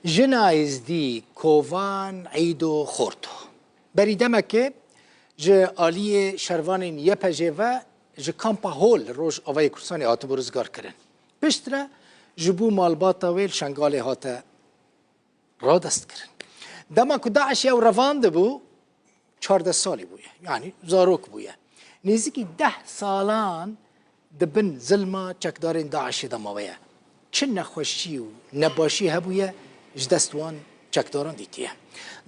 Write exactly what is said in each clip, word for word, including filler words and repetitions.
Jina Êzdî Kovan Îdo Xorto berî demekê ji aliyê şervanên Y P J ve ji kampa Hol li Rojavayê Kurdistanê hatibû rizgarkirin. Piştre ji bo malbata wê li Şengalê hate radestkirin. Dema ku DAIŞê ew revandibû, çardeh salî bûye. Yanî zarok bûye. Nêzîkî deh salan di bin zilma çekdarên DAIŞê de mawe ye. Çi nexweşî û nebaşî hebûye, ji dest wan çekdaran dîtiye.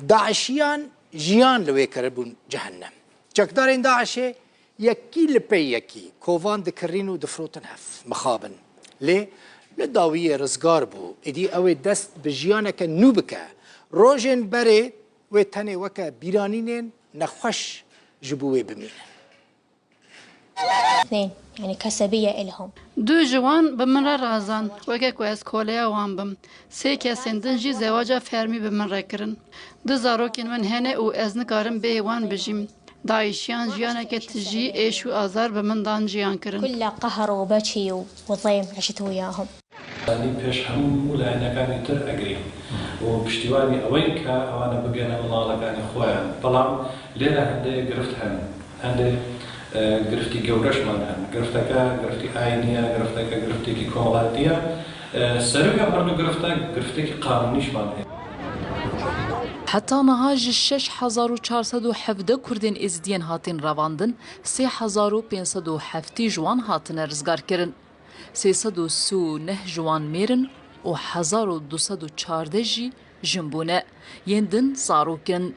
DAIŞiyan jiyan li wê kiribûn cehennem. Çekdarên DAIŞê yekî li pey yekî kovan dikirîn û difirotin hev, mixabin. Lê li dawiyê rizgar bû, êdî ew ê dest bi jiyaneke nû bike. Rojên berê wê tenê weke bîranînên nexweş ji bo wê bimînin. اثنين، يعني كسبية إلهم. Du ji wan bi min re razan, weke ku ez koleya wan bim. Sê kesên din jî zewaca fermî bi min re kirin. Du zarokên min hene û ez nikarim bêyî wan bijîm. DAIŞiyan jiyaneke tijî êş û azar bi min dan jiyan kirin. كله قهر وبكي وضيم عشت وياهم. Yanî pêş hemû layenekaniî tir egrî û piştîwanî ewên ke ewane bigihne manaxekaniî xwe ye. Belam lêre hindê girift hene. Hindê giriftî gewreşman hene. Girifteke giriftî ayînî ye, girifteke giriftekî komelatî ye. Serokê herdu girifte giriftekî qanûnî ji man heye. Heta niha ji şeş hezar û çar sed û hevdeh Kurdên Êzidiyên hatin revandin, sê hezar û pênc sed û heftî ji wan hatine rizgarkirin. Sê sed û sî û neh ji wan mêr in û hezar û du sed û çardeh jî jin bûne, yên din zarok in.